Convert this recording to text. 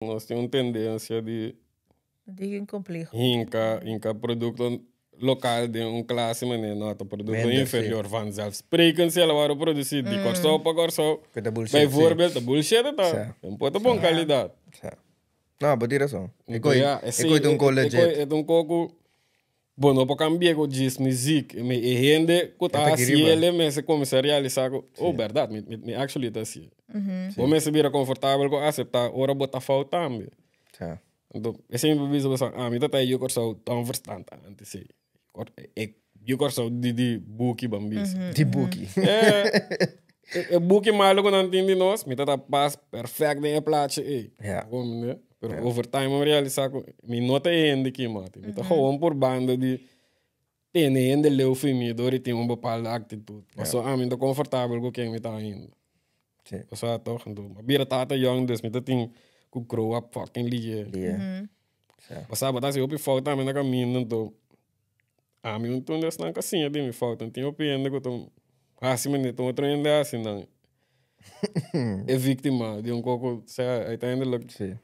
Nos tin un tendensia di Di un complejo. Hinka, hinka produkto lokal den un klase manera no ta produkto Minder, sí. inferior. Vanzelfsprekend si el a wòrdu produsí di Kòrsou pa Kòrsou. Ku ta bullshit, sí. Bijvoorbeeld, ta bullshit e ta. Sí. Un por ta bon kalidat. Sí. No, bo tin rason. E Anto koi, ya, e esei, koi ta un koi e legit. koi e ta un koi ku bo no por kambia ku djis muziek. Mi e hende ku ta E ta aki hasi riba. el e mester kuminsá realisá ku, oh bèrdat, mi mi actually ta hasi. Bo mester bira konfortabel ku aseptá ora bo ta fout tambe. Sí. Anto esei mi por bisa boso, ami ta ta e yu Kòrsou tan verstaan ta antes ei. E yu Kòrsou di di buki ban bisa. Di buki. E buki malu ku nan tin di nos, mi ta ta pas perfect den e plachi ei. Ja. Bo comprende? Pero over time mi realisa ku mi no ta e hende ki mati. Mi ta gewoon por banda di tene hende leu fi mi dor di tin un bepaalde actitud. Pasobra ami no ta comfortabel ku ken mi ta ainda. Sí. Osea toch, anto mi a bira tata young dus mi ta tin ku grow up fucking liye. Liye. Sí. Osea bo ta hasi hopi fout tambe na kaminda anto ami un tun di esnan ku a siña di mi fout. Tin hopi hende ku ta hasi manera tin otro hende a hasi nan e víktima di un koko. Osea uiteindelijk Sí.